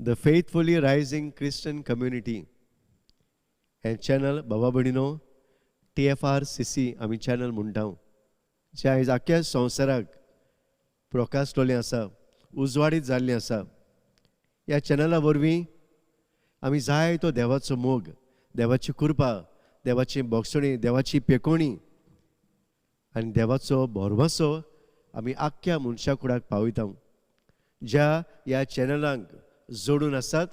The faithfully rising Christian community हें channel, बाबा भयणीनो, TFRCC आमी चॅनल म्हणटा, जें आयज आख्ख्या संवसाराक प्रकाशलेलें आसा, उजवाडीत जाल्लें आसा. ह्या चॅनला वरवीं आमी जायतो देवाचो मोग, देवाची कृपा, देवाची भोगसणी, देवाची पेकोणी आनी देवाचो भरवंसो आमी आख्ख्या मनशा कुडाक पावयता. ज्या ह्या चॅनलांक जोडून आसात,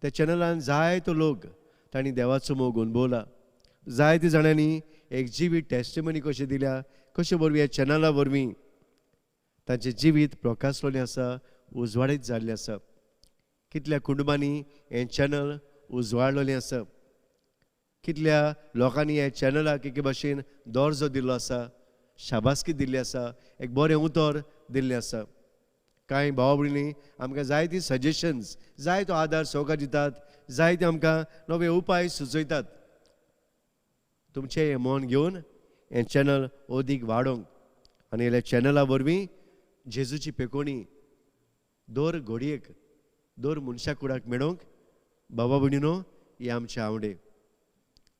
त्या चॅनलान जायतो लोक तांणी देवाचो मोग अणभवला. जायते जाणांनी एक जिवीत टेस्टिमनी कशी दिल्या, कशे वरवीं ह्या चॅनला वरवीं तांचें जिवीत प्रकाशलेलें आसा, उजवाडीत जाल्लें आसा. कितल्या कुटुंबांनी हें चॅनल उजवाडलेलें आसा, कितल्या लोकांनी ह्या चॅनलाक एके भाशेन दर्जो दिल्लो आसा, शाबासकी दिल्ली आसा, एक बरें उतर दिल्लें आसा. कांय भाव भयणी आमकां जायतीं सजेशन्स, जायतो आदार सहकार दितात, जायते आमकां नवे उपाय सुचयतात. तुमचें हें मन घेवन हें चॅनल अदीक वाडोवंक आनी ह्या चॅनला वरवीं जेजूची पेकोणी दर घडयेक दर मनशा कुडाक मेळोवंक, बाबा भयणीनो, हे आमचे आवडे.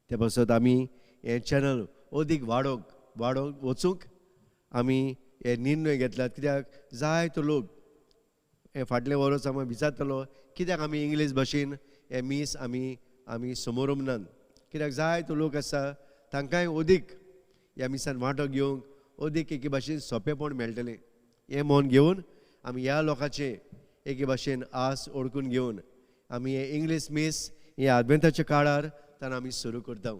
ते पासत आमी हें चॅनल अदीक वाडोवंक वाडोवंक वचूंक आमी हे निर्णय घेतल्यात, कित्याक जायतो लोक हे फाटलें वर्स आमी विचारतलो, कित्याक आमी इंग्लीश भाशेन हे मीस आमी समोरम नात? कित्याक जायतो लोक आसा, तांकांय अदीक ह्या मिसान वांटो घेवंक अदीक एके भाशेन सोंपेपण मेळटलें. हें मन घेवन आमी ह्या लोकांचें एके भाशेन आस ओडकून घेवन आमी हें इंग्लीश मीस हे आदवेंताच्या काळार ताणें आमी सुरू करता.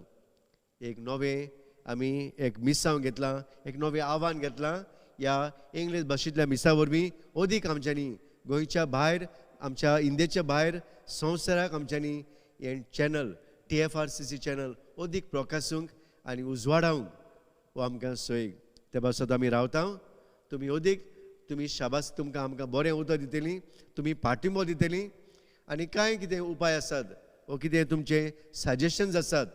एक नवें आमी एक मिसांव घेतलां, एक नवें आव्हान घेतलां. ह्या इंग्लीश भाशेंतल्या मिसा वरवीं अदीक आमच्यांनी गोंयच्या भायर, आमच्या इंडियेच्या भायर संवसाराक आमच्यांनी हें चॅनल, TFRCC channel अदीक प्रकासूंक आनी उजवाडावंक हो आमकां सोय. ते पासत आमी रावता. तुमी अदीक तुमी शाबास, तुमकां आमकां बरें उतर दितलीं, तुमी पाठिंबो दितलीं आनी कांय कितें उपाय आसात वो कितें तुमचे सजेशन्स आसात,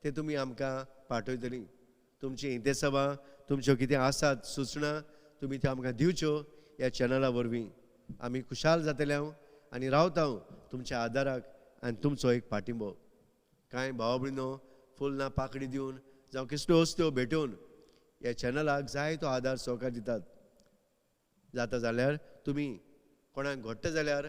ते तुमी आमकां पाठयतलीं. तुमची इंतेसांवां, तुमच्यो कितें आसात सुचना, तुमी त्यो आमकां दिवच्यो ह्या चॅनला वरवीं. आमी खुशाल जातले हांव आनी रावता हांव तुमच्या आदाराक आनी तुमचो एक पाठिंबो. कांय भाव भयणो फुलना पाकडी दिवन जावं कसल्यो वस्तू भेटोवन ह्या चॅनलाक जाय तो आदार सहकार दितात. जाता जाल्यार तुमी कोणाक घडटा जाल्यार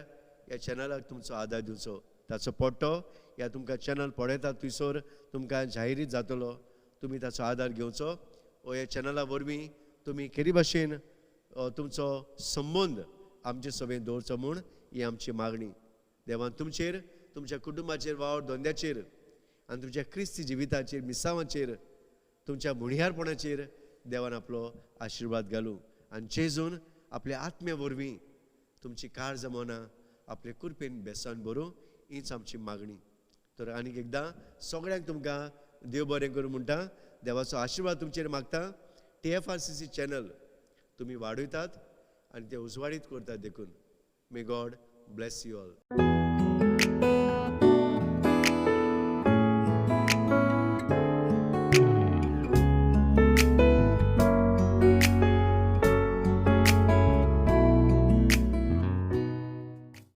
ह्या चॅनलाक तुमचो आदार दिवचो. ताचो पट्टो ह्या तुमकां चॅनल पळयतात थंयसर तुमकां जाहिरीत जातलो. तुमी ताचो आदार घेवचो वो ह्या चॅनला वरवीं तुमी केरी भाशेन तुमचो संबंद आमचे सभेन दवरचो म्हूण ही आमची मागणी. देवान तुमचेर, तुमच्या कुटुंबाचेर, वावर धंद्याचेर आनी तुमच्या क्रिस्ती जिविताचेर, मिसांवाचेर, तुमच्या मुणयारपणाचेर देवान आपलो आशिर्वाद घालूं आनी जेजून आपल्या आत्म्या वरवीं तुमची काळजां मनां आपले कृपेन बेसान भरूं, हीच आमची मागणी. तर आनीक एकदां सगळ्यांक तुमकां देव बरें करूं म्हणटा, देवाचो आशिर्वाद तुमचेर मागता. TFRCC channel तुमी वाडयतात आनी ते उजवाडीत करतात देखून may God bless you all.